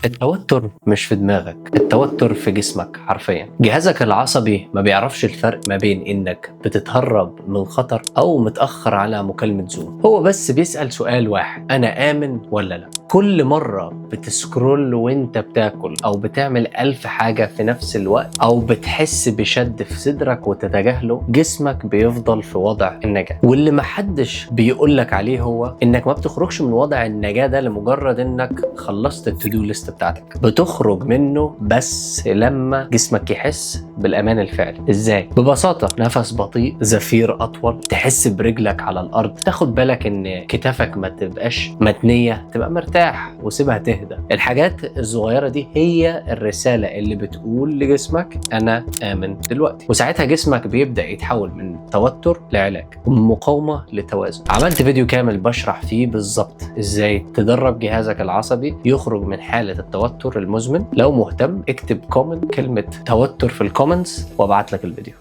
التوتر مش في دماغك، التوتر في جسمك حرفيا. جهازك العصبي ما بيعرفش الفرق ما بين انك بتتهرب من خطر او متأخر على مكالمة زوم. هو بس بيسأل سؤال واحد: انا آمن ولا لا؟ كل مرة بت scroll وانت بتاكل، او بتعمل ألف حاجة في نفس الوقت، او بتحس بشد في صدرك وتتجاهله، جسمك بيفضل في وضع النجاة. واللي محدش بيقولك عليه هو انك ما بتخرجش من وضع النجاة ده لمجرد انك خلصت ال to-do list بتاعتك. بتخرج منه بس لما جسمك يحس بالامان الفعلي. ازاي؟ ببساطة نفس بطيء، زفير اطول، تحس برجلك على الارض، تاخد بالك ان كتافك ما تبقاش متنية، تبقى مرتاح وسيبها تهدى. الحاجات الصغيرة دي هي الرسالة اللي بتقول لجسمك انا امن دلوقتي، وساعتها جسمك بيبدأ يتحول من توتر لعلاج ومن مقاومة لتوازن. عملت فيديو كامل بشرح فيه بالظبط ازاي تدرب جهازك العصبي يخرج من حالة التوتر المزمن. لو مهتم اكتب comment كلمة توتر في ال comments وابعت لك الفيديو.